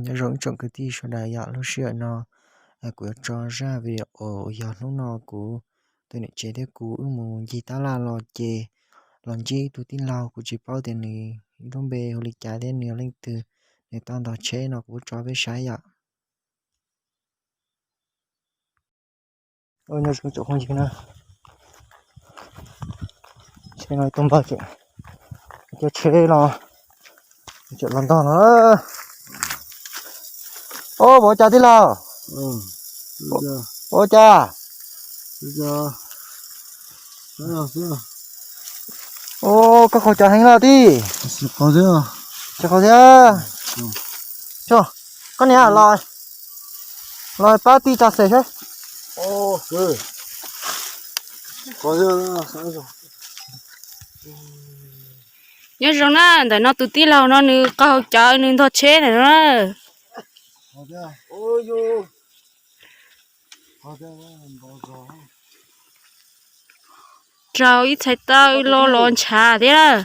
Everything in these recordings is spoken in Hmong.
Nyob zoo ib tsoom kwv tij sawv daws yom, lub sij hawm no kuv yuav tso zaj video uas yog hnub no kuv tus niam tsev thiab kuv wb mus ncig tab laj los ces los ntsib tus tij laug, kuv tsis paub tias nws lub npe hu li cas thiab nws yog leej twg, nws tau ntog tsheb no kuv tso peb saib yom. Nyob zoo tsoom phooj ywg na, tsheb no tuaj npawg, cov tsheb no tseem los ntog no. Ob, ua cas tij laug? Ua cas? Koj qhov cov heev loj tij. Tsis qhov thiab. Koj niam los, los pab tij tso xes saib. Nyob zoo na, ntawm no tus tij laug no nws qaug cawv nws ntog tsheb ntawm no na. Raug ib txhais tawb lo los ntshav thiab.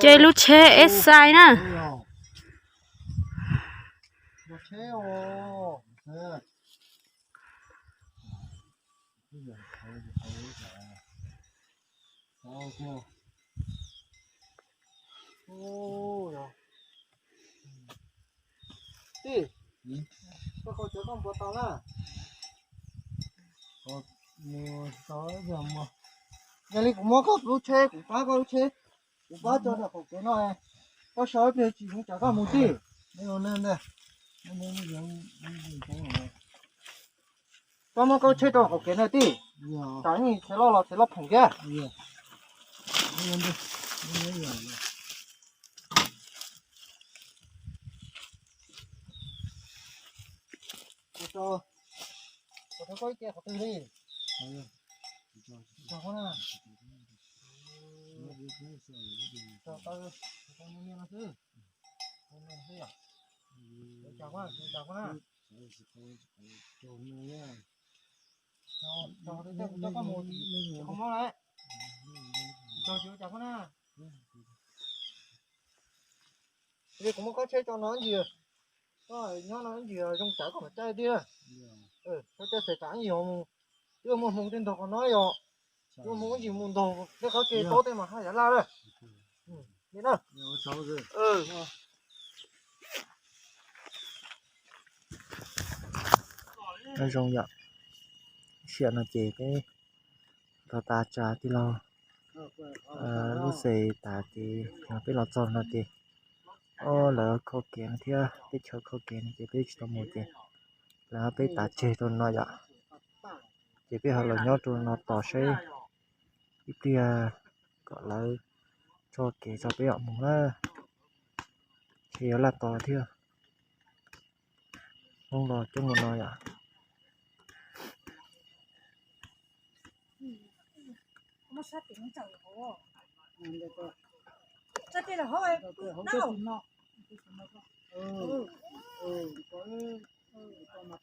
Ces lub tsheb eb xais na. Tij, koj qhov cawv koj npuav tau na. Yog li kuv muab koj lub tsheb, kuv pab koj lub tsheb, kuv pab tso rau qaum kev no, koj sau ib pliag tsis zoo cas koj mus tij. Koj muab koj tsheb rau qaum kev no tij, tsam ib tsheb loj los tsheb loj phoom thiab. Kuv rau koj ib ce qhov twg li? Tso koj na. Tso tau, tso tau niaj niaj no xwb. Niaj niaj xwb yom. Tso koj na, tso koj na. Tso, tso, tso koj mus, tsis kho mob lawm. Tso, tso koj na. Li kuv muab koj tsheb tso no ib ntsis, koj nyob no ib ntsis zoo tsam koj mam caij tiag. Koj caij xav tsam ib ntsis ho mus, twb muaj hmoo tej ntog qhov no yom. Twb muaj hmoo ib ntsis mus ntaug tej qhov ke taub tej mas haj yam laj lawm. Li na. Nyob zoo yom, sij hawm no ces peb ntog tas tsa tij laug lub xes tas ces peb los txog no ces, o, lawv kho kev no thiab, teb chaws kho kev no ces peb tsis tau mus ces lawv peb tav tseg rau no yom. Ces peb ho los nyob rau no tos seb ib pliag kom lawv tso kev tso peb mam mus na. Ces yuav laj tos thiab. Hmoob los coob ua no yom.